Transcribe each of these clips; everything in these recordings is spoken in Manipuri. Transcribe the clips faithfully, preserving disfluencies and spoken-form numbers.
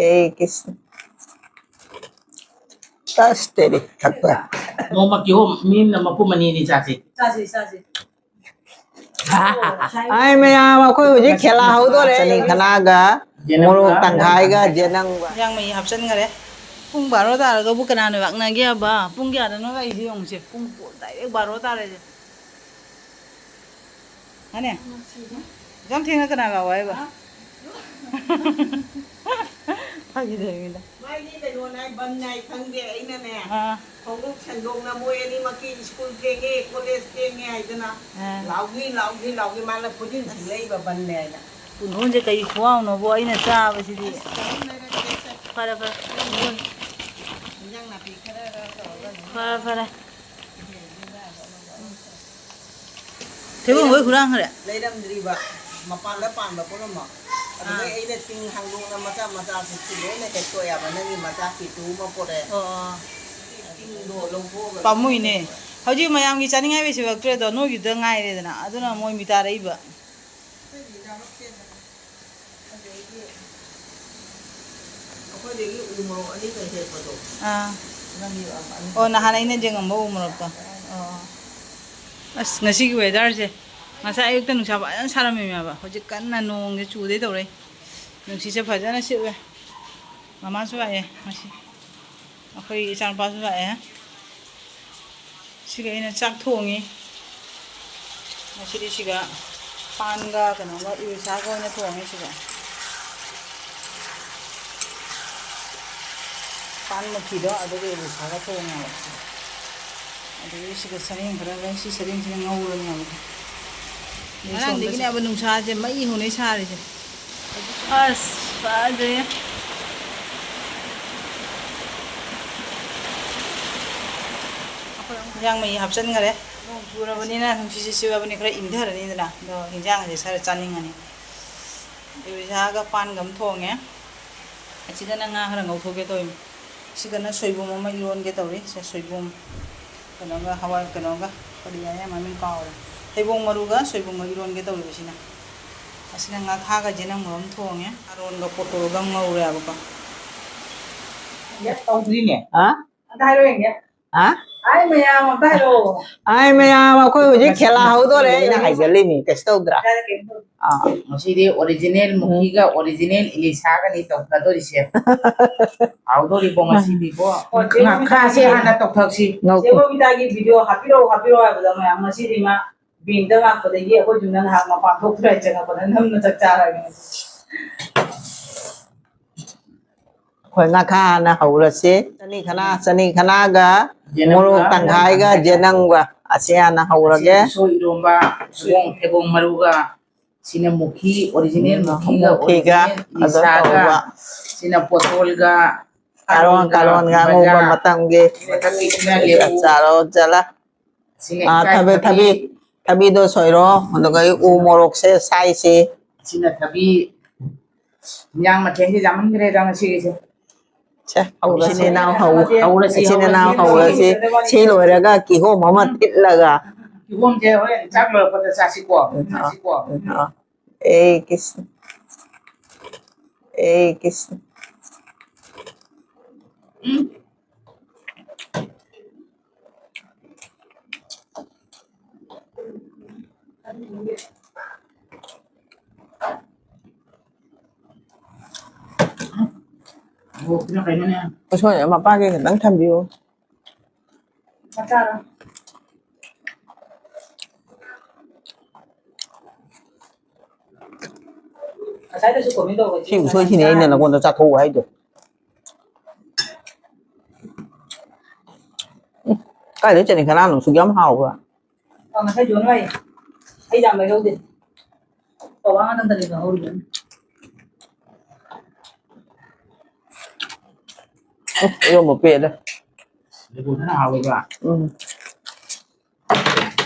ꯑꯦ ꯀ꯭ꯔꯤꯁꯅ꯫ ꯇꯁ ꯇꯦꯔꯤ ꯊꯛꯄ꯫ ꯅꯣꯡꯃ ꯀꯤꯍꯣꯝ ꯃꯤ ꯑꯃꯅ ꯃꯄꯨꯝ ꯑꯅꯤ ꯑꯅꯤ ꯆꯥꯁꯤ꯫ ꯆꯥꯁꯤ, ꯆꯥꯁꯤ꯫ ꯑꯩ ꯃꯌꯥꯝ, ꯑꯩꯈꯣꯏ ꯍꯧꯖꯤꯛ ꯈꯦꯂꯥ ꯍꯧꯗꯣꯔꯦ꯫ ꯆꯅꯤꯡꯈꯅꯥꯒ ꯃꯣꯔꯣꯛ ꯇꯪꯈꯥꯏꯒ ꯖꯦꯅꯪꯒ꯫ ꯏꯟꯖꯥꯡ ꯃꯍꯤ ꯍꯥꯞꯆꯤꯟꯈꯔꯦ꯫ ꯄꯨꯡ ꯕꯥꯔꯣ ꯇꯥꯔꯒꯕꯨ ꯀꯅꯥꯅ ꯂꯥꯛꯅꯒꯦꯕ? ꯄꯨꯡ ꯀꯌꯥꯗꯅꯣ ꯂꯥꯛꯏꯁꯦ ꯌꯦꯡꯉꯨꯁꯦ꯫ ꯄꯨꯡ direct ꯕꯥꯔꯣ ꯇꯥꯔꯦꯁꯦ꯫ ꯍꯥꯅꯦ? ꯌꯥꯝ ꯊꯦꯡꯅ ꯀꯅꯥ ꯂꯥꯛꯑꯣ ꯍꯥꯏꯕ? ꯐꯥꯒꯤ ꯇꯧꯕꯅꯤꯗ꯫ ꯃꯥꯏꯗꯤ ꯀꯩꯅꯣ ꯅꯥꯏ, ꯕꯟ ꯅꯥꯏ ꯈꯪꯗꯦ꯫ ꯑꯩꯅꯅꯦ, ꯑꯥ꯫ ꯈꯣꯡꯎꯞ ꯁꯦꯟꯗꯣꯡꯅ ꯃꯣꯏ ꯑꯅꯤꯃꯛꯀꯤ ꯁ꯭ꯀꯨꯜ ꯊꯦꯡꯉꯦ, ꯀꯣꯂꯦꯖ ꯊꯦꯡꯉꯦ ꯍꯥꯏꯗꯅ ꯑꯥ꯫ ꯂꯥꯎꯒꯤ, ꯂꯥꯎꯒꯤ, ꯂꯥꯎꯒꯤ꯫ ꯃꯥꯅ ꯈꯨꯖꯤꯟ ꯁꯤꯡꯂꯛꯏꯕ ꯕꯟꯅꯦ ꯍꯥꯏꯅ꯫ ꯄꯨꯡꯗꯣꯟꯁꯦ ꯀꯩ ꯈꯨꯍꯥꯎꯅꯣꯕꯣ, ꯑꯩꯅ ꯆꯥꯕꯁꯤꯗꯤ꯫ ꯑꯁ, ꯀꯩꯅꯣꯝ ꯂꯩꯔꯛꯀꯦꯁꯦ꯫ ꯐꯔꯦ, ꯐꯔꯦ꯫ ꯏꯟꯖꯥꯡ ꯅꯥꯄꯤ ꯈꯔꯒ ꯇꯧꯔꯒ ꯑꯗꯨꯝ ꯐꯔꯦ, ꯐꯔꯦ꯫ ꯊꯣꯏꯕꯨꯡ ꯍꯣꯏ ꯍꯨꯔꯥꯟꯈ꯭ꯔꯦ꯫ ꯂꯩꯔꯝꯗ꯭ꯔꯤꯕ, ꯃꯄꯥꯟꯗ ꯄꯥꯟꯕ ꯄꯨꯝꯅꯃꯛ꯫ ꯑꯗꯨꯗꯩ ꯑꯥ꯫ ꯑꯩꯅ ꯇꯤꯡ ꯍꯥꯡꯗꯣꯛꯅ ꯃꯆꯥ ꯃꯆꯥꯁꯤꯡꯁꯤ ꯂꯣꯏꯅ ꯍꯦꯛꯇꯣꯛꯑꯦꯕ꯫ ꯅꯪꯒꯤ ꯃꯆꯥ ꯄꯤꯇꯨ ꯑꯃ ꯄꯣꯔꯛꯑꯦ꯫ ꯑꯣ, ꯑꯣ꯫ ꯇꯤꯡꯗꯣ ꯂꯧꯊꯣꯛꯑꯒ ꯄꯥꯝꯃꯨꯏꯅꯦ꯫ ꯍꯧꯖꯤꯛ ꯃꯌꯥꯝꯒꯤ ꯆꯥꯅꯤꯡꯉꯥꯏ ꯂꯩꯁꯤꯜꯂꯛꯇ꯭ꯔꯦꯗꯣ, ꯅꯣꯏꯒꯤꯗ ꯉꯥꯏꯔꯦꯗꯅ꯫ ꯑꯗꯨꯅ ꯃꯣꯏ ꯃꯤ ꯇꯥꯔꯛꯏꯕ꯫ ꯑꯩꯈꯣꯏꯗꯤ ꯆꯥꯔꯛꯇꯦꯗ꯫ ꯑꯗꯒꯤ ꯑꯩꯈꯣꯏꯗꯒꯤ ꯎ ꯃꯣꯔꯣꯛ ꯑꯅꯤꯈꯛ ꯍꯦꯛꯄꯗꯣ꯫ ꯑꯥ꯫ ꯅꯪꯒꯤ ꯑꯃ ꯑꯅꯤ ꯑꯣ, ꯅꯍꯥꯟ ꯑꯩꯅ ꯌꯦꯡꯉꯝꯕ ꯎ ꯃꯣꯔꯣꯛꯇꯣ꯫ ꯑꯣ꯫ ꯑꯁ, ꯉꯁꯤꯒꯤ weatherꯁꯦ, ꯉꯁꯥꯏ ꯑꯌꯨꯛꯇ ꯅꯨꯡꯁꯥ ꯐꯖꯅ ꯁꯥꯔꯝꯃꯤꯃꯦꯕ, ꯍꯧꯖꯤꯛ ꯀꯟꯅ ꯅꯣꯡꯁꯦ ꯆꯨꯗꯣꯏ ꯇꯧꯔꯦ꯫ ꯅꯨꯡꯁꯤꯠꯁꯦ ꯐꯖꯅ ꯁꯤꯠꯂꯦ꯫ ꯃꯃꯥꯁꯨ ꯂꯥꯛꯑꯦ ꯉꯁꯤ꯫ ꯑꯩꯈꯣꯏ ꯏꯆꯥꯅꯨꯄꯥꯁꯨ ꯂꯥꯛꯑꯦ꯫ ꯁꯤꯒ ꯑꯩꯅ ꯆꯥꯛ ꯊꯣꯡꯉꯤ꯫ ꯉꯁꯤꯗꯤ ꯁꯤꯒ ꯄꯥꯟꯒ ꯀꯩꯅꯣꯒ ꯏꯂꯤꯁꯥꯒ ꯑꯣꯏꯅ ꯊꯣꯡꯉꯦ ꯁꯤꯒ꯫ ꯄꯥꯟ ꯃꯨꯀꯤꯗꯣ ꯑꯗꯨꯒ ꯏꯂꯤꯁꯥꯒ ꯊꯣꯡꯉꯦꯕ ꯁꯤꯒ꯫ ꯑꯗꯒꯤ ꯁꯤꯒ ꯁꯔꯦꯡ ꯈꯔ ꯂꯩ, ꯁꯤ ꯁꯔꯦꯡꯁꯤꯅ ꯉꯧꯔꯅꯦꯕ꯫ ꯑꯗꯩ ꯁꯣꯝꯗ ꯉꯔꯥꯡꯗꯒꯤꯅꯦꯕ ꯅꯨꯡꯁꯥꯁꯦ ꯃꯩ ꯍꯧꯅꯩ ꯁꯥꯔꯤꯁꯦ꯫ ꯑꯁ, ꯐꯖꯩꯌꯦ꯫ ꯏꯟꯖꯥꯡ ꯃꯍꯤ ꯍꯥꯞꯆꯤꯟꯈꯔꯦ꯫ ꯅꯣꯡ ꯆꯨꯔꯕꯅꯤꯅ, ꯅꯨꯡꯁꯤꯠꯁꯤ ꯁꯤꯠꯂꯕꯅꯤ, ꯈꯔ ꯏꯪꯊꯔꯅꯤꯗꯅ꯫ ꯑꯗꯣ ꯏꯟꯖꯥꯡꯁꯦ ꯈꯔ ꯆꯥꯅꯤꯡꯉꯅꯤ꯫ ꯏꯂꯤꯁꯥꯒ ꯄꯥꯟꯒ ꯑꯃ ꯊꯣꯡꯉꯦ꯫ ꯑꯁꯤꯗꯅ ꯉꯥ ꯈꯔ ꯉꯧꯊꯣꯛꯀꯦ ꯇꯧꯔꯤꯅꯤ꯫ ꯁꯤꯗꯅ ꯁꯣꯏꯕꯨꯝ ꯑꯃ ꯏꯔꯣꯟꯒꯦ ꯇꯧꯔꯤ꯫ ꯁꯦ ꯁꯣꯏꯕꯨꯝ ꯀꯩꯅꯣꯒ, ꯍꯋꯥꯏ ꯀꯩꯅꯣꯒ, ꯀꯔꯤ ꯍꯥꯏ ꯃꯃꯤꯡ ꯀꯥꯎꯔꯦ꯫ ꯍꯩꯕꯣꯡ ꯃꯔꯨꯒ ꯁꯣꯏꯕꯨꯝꯒ ꯏꯔꯣꯟꯒꯦ ꯇꯧꯔꯤꯕ ꯁꯤꯅ꯫ ꯑꯁꯤꯅ ꯉꯥꯈꯥꯒ ꯖꯦꯅꯝꯒ ꯑꯃ ꯊꯣꯡꯉꯦ, ꯑꯔꯣꯟꯒ ꯄꯣꯇꯣꯜꯒ ꯑꯃ ꯉꯧꯔꯦꯕꯀꯣ꯫ ꯇꯧꯗ꯭ꯔꯤꯅꯦ꯫ ꯍꯥ? ꯑꯝꯇ ꯍꯥꯏꯔꯣ ꯌꯦꯡꯒꯦ꯫ ꯍꯥ? ꯍꯥꯏ ꯃꯌꯥꯝ ꯑꯝꯇ ꯍꯥꯏꯔꯣ꯫ ꯑꯥꯏ ꯃꯌꯥꯝ, ꯑꯩꯈꯣꯏ ꯍꯧꯖꯤꯛ ꯈꯦꯂꯥ ꯍꯧꯗꯣꯔꯦ, ꯑꯩꯅ ꯍꯥꯏꯖꯜꯂꯤꯅꯤ, ꯀꯩꯁꯨ ꯇꯧꯗ꯭ꯔꯥ? ꯀꯥꯏꯗ ꯀꯩꯅꯣ ꯇꯧꯗꯦ꯫ ꯑꯥ꯫ ꯉꯁꯤꯗꯤ ꯑꯣꯔꯤꯖꯤꯅꯦꯜ ꯃꯨꯀꯤꯒ ꯑꯣꯔꯤꯖꯤꯅꯦꯜ ꯏꯂꯤꯁꯥꯒꯅꯤ ꯇꯧꯅꯗꯣꯔꯤꯁꯦ꯫ ꯍꯥꯎꯗꯣꯔꯤꯕꯣ ꯉꯁꯤꯗꯤꯕꯣ꯫ ꯑꯣ, ꯆꯦ ꯉꯥꯈꯥꯁꯦ ꯕꯕꯤꯇꯥꯒꯤ ꯍꯥꯟꯅ ꯇꯧꯊꯣꯛꯁꯤ꯫ ꯆꯦ ꯕꯕꯤꯇꯥꯒꯤ ꯚꯤꯗꯤꯑꯣ ꯍꯥꯞꯄꯤꯔꯛꯑꯣ ꯍꯥꯞꯄꯤꯔꯛꯑꯣ ꯍꯥꯏꯕꯗ ꯃꯌꯥꯝ ꯉꯁꯤꯗꯤ ꯃꯥ ꯕꯦꯡꯗ ꯂꯥꯛꯄꯗꯒꯤ ꯑꯩꯈꯣꯏ ꯌꯨꯝꯗ ꯅꯍꯥꯟ ꯃꯄꯥꯟ ꯊꯣꯛꯇ꯭ꯔꯦ, ꯆꯪꯉꯛꯄꯗ ꯅꯝꯅ ꯆꯥꯛ ꯆꯥꯔꯒꯦ꯫ ꯑꯩꯈꯣꯏ ꯉꯥꯈꯥꯅ ꯍꯧꯔꯁꯤ꯫ ꯆꯅꯤ ꯈꯅꯥ, ꯆꯅꯤ ꯈꯅꯥꯒ ꯌꯦꯅꯝꯒ ꯃꯣꯔꯣꯛ ꯇꯪꯈꯥꯏꯒ ꯖꯦꯅꯝꯒ ꯑꯁꯤ ꯍꯥꯟꯅ ꯍꯧꯔꯒꯦ꯫ ꯎꯁꯣꯏ ꯏꯔꯣꯝꯕ, ꯊꯩꯕꯣꯡ, ꯊꯩꯕꯣꯡ ꯃꯔꯨꯒ, ꯁꯤꯅ ꯃꯨꯈꯤ, ꯑꯣꯔꯤꯖꯤꯅꯦꯜ ꯃꯨꯈꯤꯒ, ꯃꯨꯈꯤꯒ ꯑꯣꯔꯤꯖꯤꯅꯦꯜ ꯑꯗꯨ ꯏꯁꯥꯒ, ꯇꯧꯕ꯫ ꯁꯤꯅ ꯄꯣꯇꯣꯜꯒ, ꯀꯥꯔꯣꯟ, ꯀꯥꯔꯣꯟꯒ ꯑꯉꯧꯕ ꯕꯖꯥ, ꯃꯇꯝꯒꯤ ꯃꯊꯛꯀꯤꯁꯤꯅ ꯂꯦꯕꯨ, ꯆꯥꯔꯣ ꯆꯠꯂ꯫ ꯁꯤꯅ ꯑꯥ, ꯏꯀꯥꯏ ꯊꯕꯤ, ꯊꯕꯤ, ꯊꯕꯤꯗꯣ ꯁꯣꯏꯔꯣ, ꯑꯗꯨꯒ ꯑꯩ ꯎ ꯃꯣꯔꯣꯛꯁꯦ ꯁꯥꯏꯁꯦ꯫ ꯁꯤꯅ ꯊꯕꯤ꯫ ꯏꯟꯖꯥꯡ ꯃꯊꯦꯜꯁꯦ ꯌꯥꯝꯃꯟꯈ꯭ꯔꯦꯗ ꯉꯁꯤꯒꯤꯁꯦ꯫ ꯁꯦ, ꯍꯧꯔꯁꯤ꯫ ꯏꯆꯤꯟ ꯏꯅꯥꯎ ꯍꯧ-, ꯍꯧꯔꯁꯤ, ꯏꯆꯤꯟ ꯏꯅꯥꯎ ꯍꯧꯔꯁꯤ, ꯍꯧꯔꯁꯤ꯫ ꯁꯤ ꯂꯣꯏꯔꯒ ꯀꯤꯍꯣꯝ ꯑꯃ ꯊꯤꯠꯂꯒ꯫ ꯀꯤꯍꯣꯝꯁꯦ ꯍꯣꯔꯦꯟ ꯆꯥꯛ ꯂꯣꯏꯔꯛꯄꯗ ꯆꯥꯁꯤꯀꯣ꯫ ꯆꯥꯁꯤꯀꯣ꯫ ꯎꯝ, ꯑꯥ꯫ ꯑꯦ ꯀ꯭ꯔꯤꯁꯅ꯫ ꯑꯦ ꯀ꯭ꯔꯤꯁꯅ꯫ ꯎꯝ꯫ ꯃꯣꯔꯣꯛꯁꯤꯅ ꯀꯩꯅꯣꯅꯦ꯫ ꯎꯁꯣꯏ ꯃꯄꯥꯒꯤ ꯈꯤꯇꯪ ꯊꯝꯕꯤꯌꯨ꯫ ꯃꯆꯥꯔꯣ? ꯉꯁꯥꯏꯗꯁꯨ comment ꯇꯧꯕ ꯁꯤ ꯎꯁꯣꯏꯁꯤꯅꯦ ꯑꯩꯅ ꯅꯉꯣꯟꯗ ꯆꯥꯊꯣꯛꯎ ꯍꯥꯏꯗꯣ꯫ ꯎꯝ, ꯀꯥꯏꯗꯩ ꯆꯠꯅꯤ ꯀꯅꯥꯅꯣ ꯁꯨꯛ ꯌꯥꯝ ꯍꯥꯎꯕ꯭ꯔꯥ? ꯑꯣ, ꯉꯁꯥꯏ ꯖꯣꯟ ꯍꯣꯏ꯫ ꯑꯩ ꯌꯥꯝ ꯂꯩꯍꯧꯗꯦ꯫ ꯄꯋꯥ ꯉꯥꯛꯇꯪꯗꯅꯤ ꯂꯧꯍꯧꯔꯤꯕ꯫ ꯎꯝ, ꯏꯔꯣꯝꯕ ꯄꯦꯜꯂꯦ꯫ ꯂꯦꯕꯨꯗꯨꯅ ꯍꯥꯎꯋꯦꯕ꯫ ꯎꯝ꯫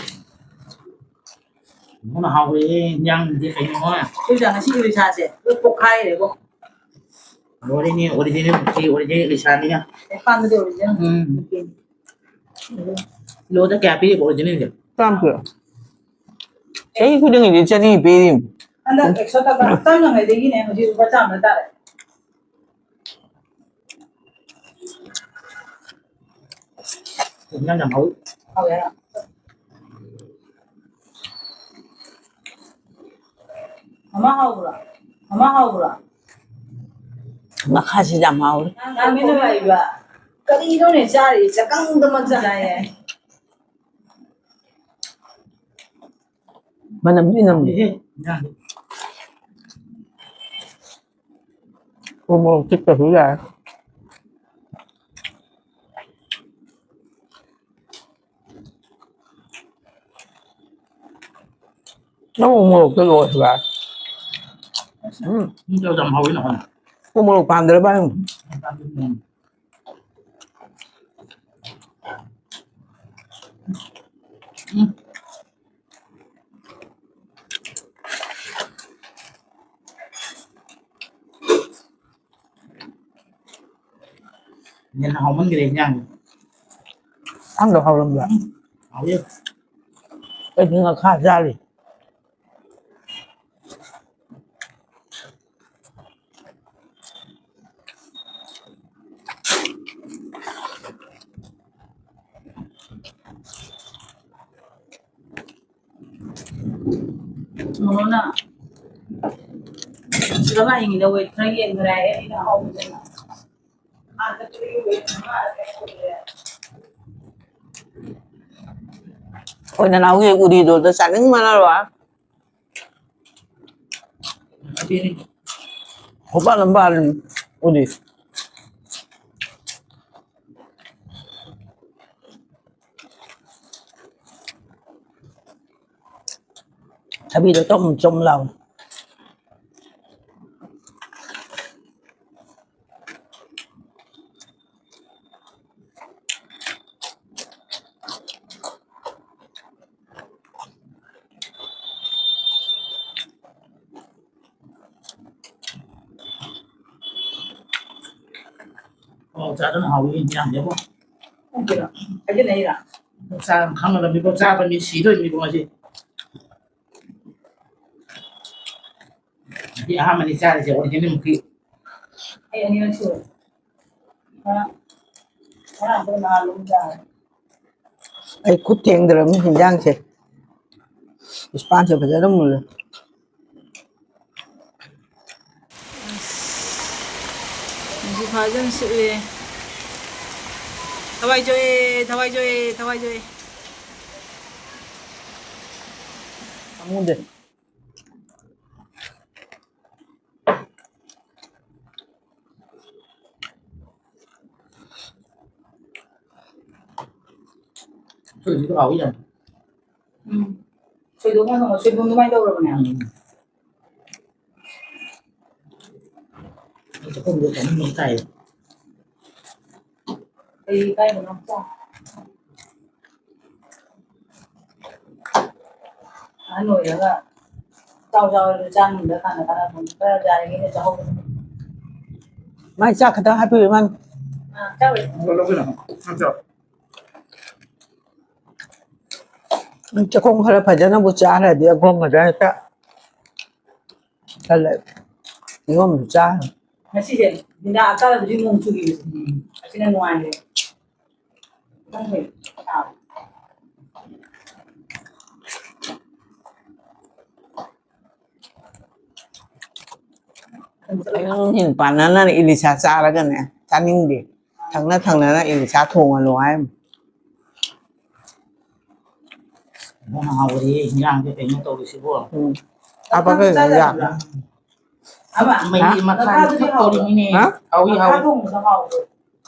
ꯂꯦꯕꯨꯅ ꯍꯥꯎꯋꯦ, ꯏꯟꯖꯥꯡꯗꯤ ꯀꯩꯅꯣ꯫ ꯑꯩꯈꯣꯏꯗ ꯉꯁꯤꯒꯤ ꯄꯩꯁꯥꯁꯦ ꯂꯣꯏ ꯄꯣꯛꯈꯥꯏꯔꯦꯕꯣ꯫ ꯂꯣꯏꯔꯦꯅꯦ, original ꯃꯨꯛꯀꯤ original ꯏꯂꯤꯁꯥꯅꯤꯅ꯫ ꯃꯄꯥꯟꯗꯗꯤ original꯫ ꯎꯝ꯫ ꯀꯤꯂꯣꯗ ꯀꯌꯥ ꯄꯤꯔꯤꯕ originalꯁꯦ? ꯆꯥꯝ ꯄꯤꯔꯣ꯫ ꯆꯍꯤ ꯈꯨꯗꯤꯡꯒꯤꯗꯤ ꯆꯅꯤ ꯄꯤꯔꯤꯝ꯫ ꯍꯟꯗꯛ ꯑꯦꯛꯁꯣ ꯇꯛꯄ ꯍꯞꯇꯥ ꯉꯉꯩꯗꯒꯤꯅꯦ ꯍꯧꯖꯤꯛ ꯂꯨꯄꯥ ꯆꯥꯝꯃ ꯇꯥꯔꯦ꯫ ꯏꯟꯖꯥꯡ ꯌꯥꯝ ꯍꯥꯎꯏ꯫ ꯍꯥꯎꯋꯦ ꯍꯥꯏꯔꯣ? ꯃꯃꯥ ꯍꯥꯎꯕ꯭ꯔꯣ? ꯃꯃꯥ ꯍꯥꯎꯕ꯭ꯔꯣ? ꯃꯈꯥꯁꯤ ꯌꯥꯝ ꯍꯥꯎꯔꯦ꯫ ꯅꯪ ꯅꯨꯡꯉꯥꯏꯕ꯫ ꯀꯔꯤꯅꯣꯅꯦ ꯆꯥꯔꯤ? ꯆꯀꯪꯗꯃꯛ ꯆꯥꯏꯌꯦ꯫ ꯃꯅꯝꯗꯤ ꯅꯝꯗꯦ꯫ ꯎ ꯃꯣꯔꯣꯛ ꯆꯤꯛꯇꯁꯨ ꯌꯥꯏ꯫ ꯅꯪ ꯎ ꯃꯣꯔꯣꯛꯇ ꯂꯣꯏꯈ꯭ꯔꯦ꯫ ꯎꯝ꯫ ꯎ ꯃꯣꯔꯣꯛ ꯄꯥꯝꯗ꯭ꯔꯕ ꯍꯥꯏꯌꯨ꯫ ꯎꯝ꯫ ꯌꯦꯟ ꯍꯥꯎꯃꯟꯈ꯭ꯔꯦ ꯏꯟꯖꯥꯡꯁꯦ꯫ ꯈꯪꯗ ꯍꯥꯎꯔꯝꯕ꯭ꯔꯥ? ꯎꯝ, ꯍꯥꯎꯋꯦ꯫ ꯑꯩꯗꯤ ꯉꯥꯈꯥ ꯆꯥꯔꯤ꯫ ꯃꯣꯃꯣꯅ ꯁꯤꯗ ꯂꯥꯛꯏꯉꯩꯗ ꯋꯦꯠ ꯈꯔ ꯌꯦꯡꯈ꯭ꯔꯦ ꯍꯥꯏꯌꯦ, ꯑꯩꯅ ꯑꯍꯥꯎꯕꯗꯅ꯫ ꯑꯩꯈꯣꯏ ꯅꯅꯥꯎꯒꯤ ꯎꯔꯤꯗꯣ ꯑꯗ ꯆꯥꯅꯤꯡꯕꯅ ꯂꯣꯏꯔꯦ꯫ ꯈꯨꯄꯥꯟ ꯑꯃ ꯄꯥꯜꯂꯤ ꯎꯔꯤ꯫ ꯊꯕꯤꯗꯣ ꯆꯣꯝ ꯆꯣꯝ ꯂꯥꯎ꯫ ꯑꯣ, ꯆꯥꯗꯅ ꯍꯥꯎꯏ ꯏꯟꯖꯥꯡꯁꯦꯕꯣ꯫ ꯈꯪꯗꯦꯗ, ꯍꯥꯏꯖꯤꯜꯂꯛꯏꯔꯥ? ꯆꯥ-, ꯈꯪꯒꯗꯕꯅꯤꯀꯣ, ꯆꯥꯕ ꯃꯤ ꯁꯤꯗꯣꯏꯅꯤꯀꯣ ꯉꯁꯤ꯫ ꯉꯁꯤ ꯑꯍꯥꯟꯕꯅꯤ ꯆꯥꯔꯤꯁꯦ ꯑꯣꯔꯤꯖꯤꯅꯦꯜ ꯃꯨꯛꯀꯤ꯫ ꯑꯩ ꯑꯅꯤꯔꯛ ꯁꯨꯔꯦ꯫ ꯉꯔꯥꯡ, ꯉꯔꯥꯡ ꯑꯩꯈꯣꯏ ꯃꯉꯥ ꯂꯨꯝ ꯆꯥꯔꯦ꯫ ꯑꯩ ꯈꯨꯠ ꯊꯦꯡꯗ꯭ꯔꯕꯅꯤ ꯍꯤꯟꯖꯥꯡꯁꯦ꯫ ꯏꯁꯄꯥꯟꯁꯦ ꯐꯖꯅ ꯃꯨꯜꯂꯦ꯫ ꯅꯨꯡꯁꯤꯠ ꯐꯖꯅ ꯁꯤꯠꯂꯦ꯫ ꯊꯋꯥꯏ ꯆꯣꯛꯑꯦ, ꯊꯋꯥꯏ ꯆꯣꯛꯑꯦ, ꯊꯋꯥꯏ ꯆꯣꯛꯑꯦ꯫ ꯈꯪꯗꯦ꯫ ꯁꯣꯏꯗꯨꯁꯨ ꯍꯥꯎꯋꯤ ꯌꯥꯝ꯫ ꯎꯝ꯫ ꯁꯣꯏꯗꯣꯛꯅ ꯊꯣꯡꯕ ꯁꯣꯏꯕꯨꯝ ꯑꯗꯨꯃꯥꯏꯅ ꯇꯧꯔꯕꯅꯦ꯫ ꯎꯝ꯫ ꯑꯩ ꯆꯥꯛꯈꯨꯝꯗ ꯆꯥꯅꯤꯡꯕ ꯑꯃ ꯇꯥꯏꯌꯦ꯫ ꯀꯩ ꯏꯀꯥꯏꯕꯅꯣ? ꯑꯍꯟ ꯑꯣꯏꯔꯒ ꯆꯥꯎ ꯆꯥꯎ ꯍꯥꯏꯔꯁꯨ ꯆꯥ ꯉꯝꯗ꯭ꯔ ꯀꯥꯟꯗ ꯈꯔ ꯑꯗꯨꯝ ꯈꯔ ꯌꯥꯔꯤꯉꯩꯗ ꯆꯥꯍꯧꯕ꯫ ꯃꯥꯏ ꯆꯥꯛ ꯈꯛꯇꯪ ꯍꯥꯞꯄꯤꯌꯨ ꯏꯃꯥꯅ꯫ ꯑꯥ, ꯆꯥꯎ꯫ ꯂꯧꯁꯤꯜꯂꯣ꯫ ꯅꯠꯇ꯭ꯔꯣ? ꯆꯥꯛꯈꯣꯝ ꯈꯔ ꯐꯖꯅꯕꯨ ꯆꯥꯔꯗꯤ ꯑꯒꯣꯝꯕꯗ ꯍꯦꯛꯇ ꯈꯜꯂꯦ꯫ ꯏꯔꯣꯝꯕꯁꯨ ꯆꯥ꯫ ꯉꯁꯤꯁꯦ ꯅꯤꯡꯊꯝ ꯍꯞꯇꯥꯗ ꯍꯧꯖꯤꯛ ꯅꯣꯡ ꯆꯨꯈꯤꯕꯁꯦ꯫ ꯎꯝ꯫ ꯑꯁꯤꯅ ꯅꯨꯡꯉꯥꯏꯔꯦ꯫ ꯈꯪꯗꯦ꯫ ꯑꯌꯨꯛ ꯅꯨꯡꯊꯤꯜ ꯄꯥꯟꯅꯅ ꯏꯂꯤꯁꯥ ꯆꯥꯔꯒꯅꯦ ꯆꯥꯅꯤꯡꯗꯦ꯫ ꯊꯪꯅ ꯊꯪꯅꯅ ꯏꯂꯤꯁꯥ ꯊꯣꯡꯉꯅꯨ ꯍꯥꯏ꯫ ꯏꯟꯖꯥꯡ ꯍꯥꯎꯕꯗꯤ ꯏꯟꯖꯥꯡꯁꯦ ꯀꯩꯅꯣ ꯇꯧꯔꯤꯁꯤꯕꯣ? ꯎꯝ꯫ ꯍꯥꯞꯄꯒ ꯌꯥ-, ꯑꯃ ꯃꯍꯤ ꯍꯥ? ꯃꯈꯥ ꯃꯈꯥꯗꯨꯗꯤ ꯇꯧꯔꯤꯃꯤꯅꯦ꯫ ꯍꯥ? ꯍꯥꯎꯏ, ꯃꯈꯥ ꯍꯥꯎꯏ꯫ ꯊꯣꯡꯕꯗꯣ ꯍꯥꯎꯕ꯭ꯔꯣ?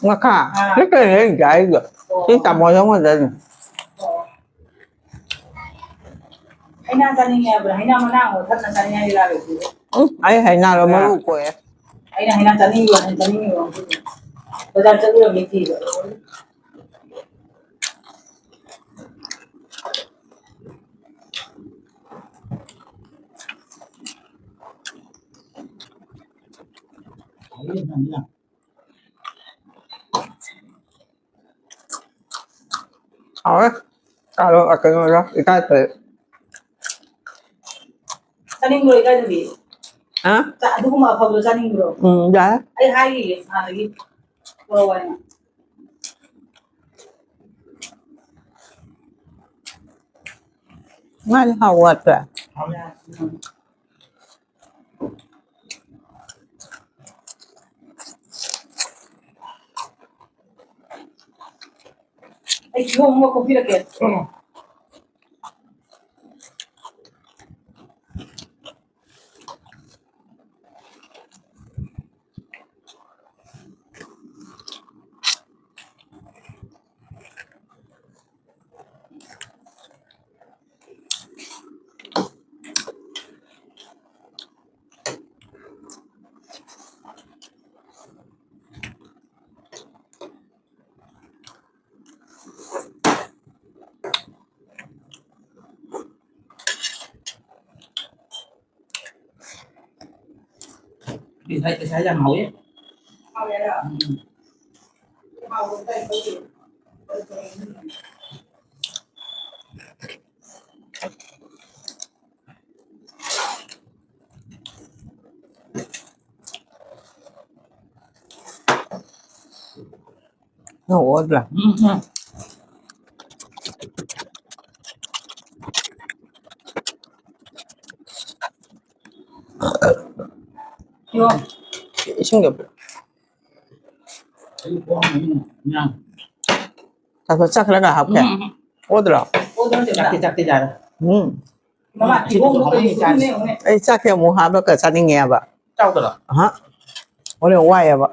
ꯉꯈꯥ? ꯑꯥ꯫ ꯁꯤ ꯀꯩꯅꯣ ꯑꯩꯅ ꯆꯥꯔꯤꯗꯣ? ꯑꯣ꯫ ꯁꯤ ꯇꯥꯃꯣ ꯆꯪꯉꯣꯏꯗꯅꯤ꯫ ꯑꯣ꯫ ꯍꯩꯅꯥ ꯆꯥꯅꯤꯡꯉꯦ ꯍꯥꯏꯕ꯭ꯔꯥ? ꯍꯩꯅꯥ ꯃꯅꯥ ꯑꯃ ꯊꯛꯅ ꯆꯥꯅꯤꯡꯉꯥꯏꯗꯤ ꯂꯥꯛꯑꯦ꯫ ꯎꯝ, ꯑꯩ ꯍꯩꯅꯥꯗꯣ ꯃꯔꯨ ꯀꯣꯛꯑꯦ꯫ ꯑꯩꯅ ꯍꯩꯅꯥ ꯆꯥꯅꯤꯡꯉꯤꯕ, ꯍꯩꯅꯥ ꯆꯥꯅꯤꯡꯉꯤꯕ꯫ ꯕꯖꯥꯔ ꯆꯠꯂꯨꯔꯕꯅꯤ ꯊꯤꯕ꯫ ꯍꯥꯎꯋꯦ꯫ ꯀꯩꯅꯣ, ꯀꯩꯅꯣꯗꯣ, ꯏꯀꯥꯏꯊꯕꯤ꯫ ꯆꯥꯅꯤꯡꯕ꯭ꯔꯣ ꯏꯀꯥꯏꯊꯕꯤ? ꯑ? ꯆꯥ-, ꯑꯗꯨꯒꯨꯝꯕ ꯑꯐꯕꯗꯣ ꯆꯥꯅꯤꯡꯕ꯭ꯔꯣ? ꯎꯝ, ꯌꯥꯏ꯫ ꯑꯩ ꯍꯥꯏꯈꯤꯒꯦ ꯍꯥꯟꯅꯗꯒꯤ ꯄꯨꯔꯛꯑꯣ ꯍꯥꯏꯅ꯫ ꯉꯥꯗꯤ ꯍꯥꯎ ꯋꯥꯠꯄ꯭ꯔꯥ? ꯍꯥꯎꯋꯦ꯫ ꯎꯝ꯫ ꯑꯩ ꯀꯤꯍꯣꯝ ꯑꯃ ꯈꯣꯛꯄꯤꯔꯛꯀꯦ꯫ ꯉꯁꯥꯏ, ꯉꯁꯥꯏ ꯌꯥꯝ ꯍꯥꯎꯋꯦ꯫ ꯍꯥꯎꯋꯦ ꯍꯥꯏꯔꯣ? ꯎꯝ꯫ ꯍꯥꯎꯕ ꯇꯥꯏ ꯈꯜꯂꯤ꯫ ꯅꯪ ꯑꯣꯠꯄ꯭ꯔꯥ? ꯎꯝ, ꯎꯝ꯫ ꯏꯁꯤꯡꯗꯣ꯫ ꯆꯥꯛ ꯈꯔꯒ ꯍꯥꯞꯀꯦ? ꯎꯝ, ꯎꯝ꯫ ꯑꯣꯗ꯭ꯔꯣ? ꯆꯥꯛꯇꯤ, ꯆꯥꯛꯇꯤ ꯆꯥꯔꯦ꯫ ꯎꯝ꯫ ꯃꯃꯥ, ꯊꯤꯕꯣꯡꯗꯣ ꯀꯔꯤ ꯈꯨꯠꯅꯦ ꯌꯦꯡꯉꯨꯅꯦ꯫ ꯑꯩ ꯆꯥꯛꯁꯦ ꯑꯃꯨꯛ ꯍꯥꯞꯄꯒ ꯆꯥꯅꯤꯡꯉꯦꯕ꯫ ꯆꯥꯎꯗ꯭ꯔꯣ? ꯑꯍ꯫ ꯍꯣꯔꯦꯟ ꯋꯥꯏꯑꯦꯕ꯫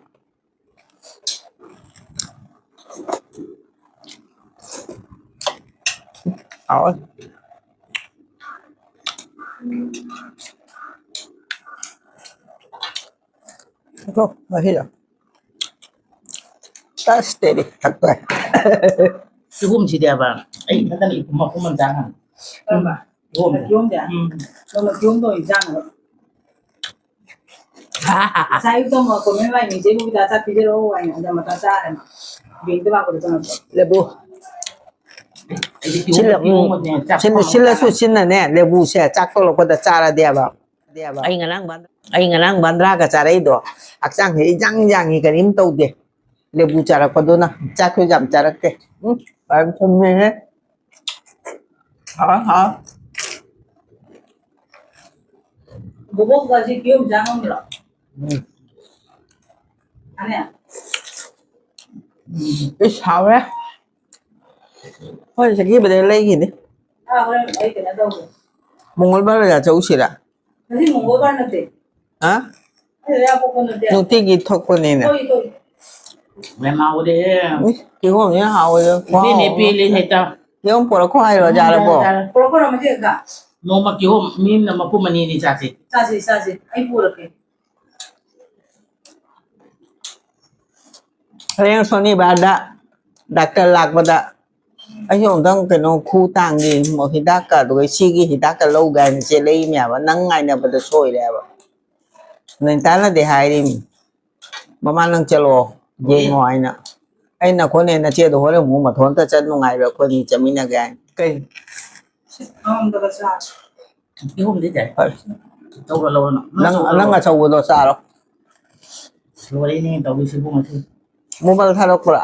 ꯍꯥꯎꯋꯦ꯫ ꯉꯥꯏꯈꯣ, ꯉꯁꯤꯗꯣ꯫ ꯇꯁ ꯇꯦꯔꯤ ꯊꯛꯄ꯫ ꯀꯤꯍꯣꯝꯁꯤꯗꯤꯕ, ꯑꯩ ꯏꯊꯟꯇꯅ ꯏꯄꯨꯝ ꯃꯄꯨꯝ ꯑꯃ ꯆꯥ ꯉꯝꯃꯦ꯫ ꯀꯔꯝꯕ? ꯀꯤꯍꯣꯝꯁꯦ꯫ ꯀꯤꯍꯣꯝꯁꯦ? ꯎꯝ꯫ ꯅꯣꯡꯃ ꯀꯤꯍꯣꯝꯗꯣ ꯑꯣꯏꯅ ꯆꯥꯅꯕ꯫ ꯉꯁꯥꯏ ꯑꯌꯨꯛꯇ ꯑꯃꯨꯛ ꯀꯣꯃꯦꯟ ꯂꯥꯛꯏꯅꯦ, "ꯏꯆꯦ ꯕꯣꯕꯤꯇꯥ ꯆꯥꯛ ꯄꯤꯖꯔꯛꯑꯣ" ꯍꯥꯏꯅ, ꯑꯗ ꯃꯊꯥ ꯆꯥꯔꯦꯅ꯫ ꯕꯦꯡꯛꯇ ꯂꯥꯛꯄꯗ ꯆꯪꯉꯛꯄ꯫ ꯂꯦꯕꯨ꯫ ꯑꯩꯗꯤ ꯁꯤꯜꯂ-, ꯎꯝ, ꯀꯤꯍꯣꯝꯒꯁꯦ ꯆꯥꯛ ꯁꯤꯜꯂ-, ꯄꯥꯝꯃꯒ ꯁꯤꯜꯂꯁꯨ ꯆꯥꯔꯦ꯫ ꯁꯤꯟꯅꯅꯦ, ꯂꯦꯕꯨꯁꯦ ꯆꯥꯛ ꯇꯣꯛꯂꯛꯄꯗ ꯆꯥꯔꯗꯤꯕ꯫ ꯑꯩ ꯉꯔꯥꯡ ꯕꯟ-, ꯑꯩ ꯉꯔꯥꯡ ꯕꯟꯗ꯭ꯔꯥꯒ ꯆꯥꯔꯛꯏꯗꯣ ꯍꯛꯆꯥꯡꯁꯦ ꯏꯌꯥꯡ ꯌꯥꯡꯉꯤ, ꯀꯔꯤꯝ ꯇꯧꯗꯦ꯫ ꯂꯦꯕꯨ ꯆꯥꯔꯛꯄꯗꯨꯅ꯫ ꯆꯥꯛꯁꯨ ꯌꯥꯝ ꯆꯥꯔꯛꯇꯦ꯫ ꯎꯝ, ꯐꯖꯅ ꯊꯨꯝꯃꯦꯍꯦ꯫ ꯍꯥꯎ, ꯍꯥꯎ꯫ ꯕꯣꯕꯣꯛ ꯉꯁꯤ ꯀꯤꯍꯣꯝ ꯆꯥ ꯉꯝꯗ꯭ꯔꯣ? ꯎꯝ꯫ ꯑꯅꯦ? ꯏꯁ, ꯍꯥꯎꯔꯦ꯫ ꯍꯣꯏ, ꯆꯠꯈꯤꯕꯗꯩ ꯂꯩꯈꯤꯅꯤ꯫ ꯑꯥ, ꯍꯣꯔꯦꯟ ꯑꯩ ꯀꯩꯅꯣ ꯇꯧꯒꯦ꯫ ꯃꯪꯒꯣꯜ ꯕꯖꯥꯔ ꯆꯧꯁꯤꯔꯥ? ꯉꯁꯤ ꯃꯪꯒꯣꯜ ꯕꯖꯥꯔ ꯅꯠꯇꯦ꯫ ꯍꯥ? ꯑꯩ ꯂꯩꯔꯥꯛꯄꯣꯛꯄ ꯅꯠꯇꯦ꯫ ꯅꯨꯡꯇꯤꯒꯤ ꯊꯣꯛꯄꯅꯤꯅꯦ꯫ ꯊꯣꯛꯏ, ꯊꯣꯛꯏ꯫ ꯌꯥꯝ ꯍꯥꯎꯔꯦꯍꯦ꯫ ꯏꯁ, ꯀꯤꯍꯣꯝꯁꯤꯅ ꯍꯥꯎꯋꯦꯗ꯫ ꯄꯦꯜꯂꯦ, ꯄꯦꯜꯂꯦ ꯍꯦꯛꯇ꯫ ꯀꯤꯍꯣꯝ ꯄꯨꯔꯛꯈꯣ ꯍꯥꯏꯔꯣ, ꯎꯝ, ꯌꯥꯔꯕꯣ? ꯌꯥꯔꯦ, ꯌꯥꯔꯦ꯫ ꯄꯨꯔꯛꯈꯣꯔꯣ ꯃꯆꯦ ꯑꯝꯇ? ꯅꯣꯡꯃ ꯀꯤꯍꯣꯝ ꯃꯤ ꯑꯃꯅ ꯃꯄꯨꯝ ꯑꯅꯤ ꯑꯅꯤ ꯆꯥꯁꯤ꯫ ꯆꯥꯁꯤ, ꯆꯥꯁꯤ꯫ ꯑꯩ ꯄꯨꯔꯛꯀꯦ꯫ ꯍꯌꯦꯡ ꯁꯣꯅꯤꯕꯥꯔꯗ ꯗꯥꯛꯇꯔ ꯂꯥꯛꯄꯗ ꯑꯩꯁꯨ ꯑꯃꯨꯛꯇꯪ ꯀꯩꯅꯣ ꯈꯨ ꯇꯥꯡꯒꯤ ꯍꯤꯗꯥꯛꯀ ꯑꯗꯨꯒ ꯁꯤꯒꯤ ꯍꯤꯗꯥꯛꯀ ꯂꯧꯒꯦ ꯍꯥꯏꯅ ꯆꯦꯜꯂꯛꯏꯅꯦꯕ꯫ ꯅꯪ ꯉꯥꯏꯅꯕꯗ ꯁꯣꯏꯔꯦꯕ꯫ ꯅꯦꯅꯤꯇꯥꯅꯗꯤ ꯍꯥꯏꯔꯤꯝꯅꯤ, "ꯃꯃꯥ, ꯅꯪ ꯆꯠꯂꯣ, ꯌꯦꯡꯉꯣ" ꯍꯥꯏꯅ꯫ ꯑꯩꯅ, "ꯑꯩꯈꯣꯏꯅꯦ ꯅꯆꯦꯗꯣ ꯍꯣꯔꯦꯟ ꯑꯃꯨꯛ ꯃꯊꯣꯟꯇ ꯆꯠ ꯅꯨꯡꯉꯥꯏꯔꯣꯏ, ꯑꯩꯈꯣꯏꯅꯤ ꯆꯠꯃꯤꯟꯅꯒꯦ" ꯍꯥꯏꯅ꯫ ꯀꯩ? ꯁꯤ ꯑꯉꯥꯡꯕꯒ ꯆꯥꯁꯤ꯫ ꯀꯤꯍꯣꯝꯗꯤ ꯇꯥꯏ꯫ ꯍꯣꯏ꯫ ꯇꯧꯔꯣ, ꯂꯧꯔꯣ ꯅꯪ꯫ ꯅꯪ, ꯅꯪ ꯑꯆꯧꯕꯗꯣ ꯆꯥꯔꯣ꯫ ꯂꯣꯏꯔꯦꯅꯦ ꯇꯧꯔꯤꯁꯤꯕꯨ ꯉꯁꯤ꯫ ꯃꯣꯕꯥꯏꯜ ꯊꯥꯗꯣꯛꯄ꯭ꯔꯥ?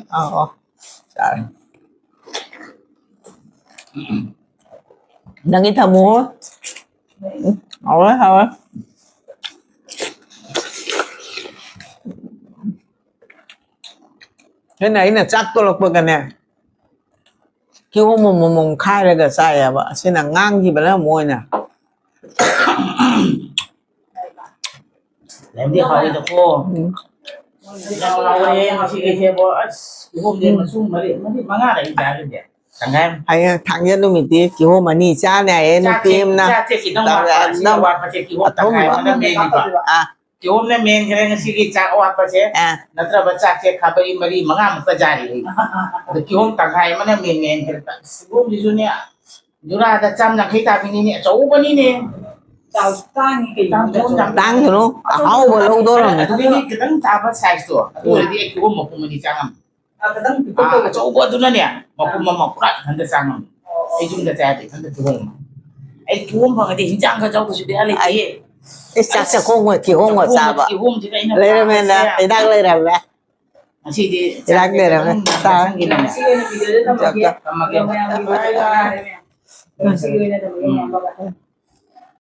ꯑꯥ, ꯑꯣ꯫ ꯆꯥꯔꯦ꯫ ꯅꯪꯒꯤ ꯊꯝꯃꯨ꯫ ꯎꯝ, ꯍꯥꯎꯔꯦ, ꯍꯥꯎꯔꯦ꯫ ꯑꯩꯅ, ꯑꯩꯅ ꯆꯥꯛ ꯇꯣꯂꯛꯄꯒꯅꯦ, ꯀꯤꯍꯣꯝ ꯑꯃꯃꯝ ꯈꯥꯏꯔꯒ ꯆꯥꯏꯌꯦꯕ꯫ ꯑꯁꯤꯅ ꯉꯥꯡꯈꯤꯕꯅ ꯑꯃꯨꯛ ꯑꯣꯏꯅ꯫ ꯂꯩꯔꯝꯗꯤ ꯍꯥꯎꯋꯤꯗꯀꯣ꯫ ꯎꯝ꯫ ꯌꯥꯝ ꯍꯥꯎꯋꯦ ꯉꯁꯤꯒꯤꯁꯦꯕꯣ꯫ ꯑꯁ, ꯀꯤꯍꯣꯝꯁꯦ ꯎꯝ꯫ ꯃꯁꯨꯡ ꯃꯔꯤ, ꯃꯔꯤ, ꯃꯉꯥ ꯂꯩ ꯆꯥꯔꯤꯁꯦ꯫ ꯇꯪꯈꯥꯏ ꯑꯃ꯫ ꯍꯌꯦꯡ ꯊꯥꯡꯖ ꯅꯨꯃꯤꯠꯇꯤ ꯀꯤꯍꯣꯝ ꯑꯅꯤ ꯆꯥꯅꯤ ꯍꯥꯏꯌꯦ, ꯆꯥꯛꯁꯦ, ꯅꯨꯄꯤ ꯑꯃꯅ꯫ ꯆꯥꯛꯁꯦ ꯈꯤꯇꯪ ꯋꯥꯠꯄ, ꯑꯁꯤ ꯑꯊꯨꯝꯕ꯫ ꯑꯋꯥꯠꯄꯁꯦ ꯀꯤꯍꯣꯝ ꯇꯪꯈꯥꯏ ꯑꯃꯅ ꯃꯦꯜꯂꯤꯕ꯫ ꯑꯥ꯫ ꯀꯤꯍꯣꯝꯅ ꯃꯦꯟꯈ꯭ꯔꯦ ꯉꯁꯤꯒꯤ ꯆꯥꯛ ꯑꯋꯥꯠꯄꯁꯦ꯫ ꯑꯥ꯫ ꯅꯠꯇ꯭ꯔꯕ ꯆꯥꯛꯁꯦ ꯈꯥꯕꯩ ꯃꯔꯤ ꯃꯉꯥꯃꯨꯛꯇ ꯆꯥꯔꯤ ꯑꯩ꯫ ꯑꯗ ꯀꯤꯍꯣꯝ ꯇꯪꯈꯥꯏ ꯑꯃꯅ ꯃꯦꯟ ꯃꯦꯟꯈ꯭ꯔꯦ꯫ ꯑꯁ, ꯀꯤꯍꯣꯝꯁꯤꯁꯨꯅꯦ, ꯖꯨꯔꯥꯗ ꯆꯥꯝ ꯌꯥꯡꯈꯩ ꯇꯥꯕꯤꯅꯤꯅꯦ, ꯑꯆꯧꯕꯅꯤꯅꯦ꯫ ꯆꯥꯎ-, ꯇꯥꯡꯉꯤ ꯀꯩꯅꯣ꯫ ꯇꯥꯡ-, ꯇꯥꯡ-, ꯇꯥꯡꯒꯅꯨ, ꯑꯍꯥꯎꯕ ꯂꯧꯗꯧꯔꯕꯅꯤ꯫ ꯑꯗꯨꯗꯒꯤ ꯈꯤꯇꯪ ꯇꯥꯕ size ꯇꯣ, ꯑꯗꯨ ꯑꯣꯏꯔꯗꯤ ꯑꯩ ꯀꯤꯍꯣꯝ ꯃꯄꯨꯝ ꯑꯅꯤ ꯆꯥ ꯉꯝꯃꯤ꯫ ꯑꯥ, ꯈꯤꯇꯪ ꯄꯤꯛꯇꯛ ꯑꯥ, ꯇꯧꯕꯗꯣ꯫ ꯑꯆꯧꯕ ꯑꯗꯨꯅꯅꯦ, ꯃꯄꯨꯝ ꯑꯥ꯫ ꯑꯃ ꯄꯨꯔꯥ ꯏꯊꯟꯇ ꯆꯥ ꯉꯝꯃꯤ꯫ ꯑꯣ, ꯑꯣ꯫ ꯑꯩ ꯌꯨꯝꯗ ꯆꯥ ꯌꯥꯗꯦ, ꯏꯊꯟꯇ ꯀꯤꯍꯣꯝ ꯑꯃ꯫ ꯑꯩ ꯀꯤꯍꯣꯝ ꯐꯪꯉꯗꯤ ꯍꯤꯟꯖꯥꯡ ꯈꯔ ꯆꯧꯕꯁꯨ ꯕꯦꯔꯥ ꯂꯩꯇꯦ꯫ ꯏꯁ, ꯆꯥꯛ ꯆꯥꯛꯈꯣꯝ ꯃꯣꯏ ꯀꯤꯍꯣꯝꯒ ꯆꯥꯕ꯫ ꯀꯤꯍꯣꯝꯁꯤꯒ ꯑꯩꯅ ꯂꯩꯔꯝꯃꯦꯅ ꯄꯥꯝꯕꯁꯦ꯫ ꯍꯤꯗꯥꯛ ꯂꯩꯔꯝꯃꯦ꯫ ꯉꯁꯤꯗꯤ ꯍꯤꯗꯥꯛ ꯂꯩꯔꯝꯃꯦ꯫ ꯑꯗꯨꯝ ꯇꯥ-, ꯆꯥꯁꯟꯒꯦꯅꯅꯦ꯫ ꯆꯥꯛ-, ꯆꯥꯛ-, ꯊꯝꯃꯒꯦ꯫ ꯎꯝ꯫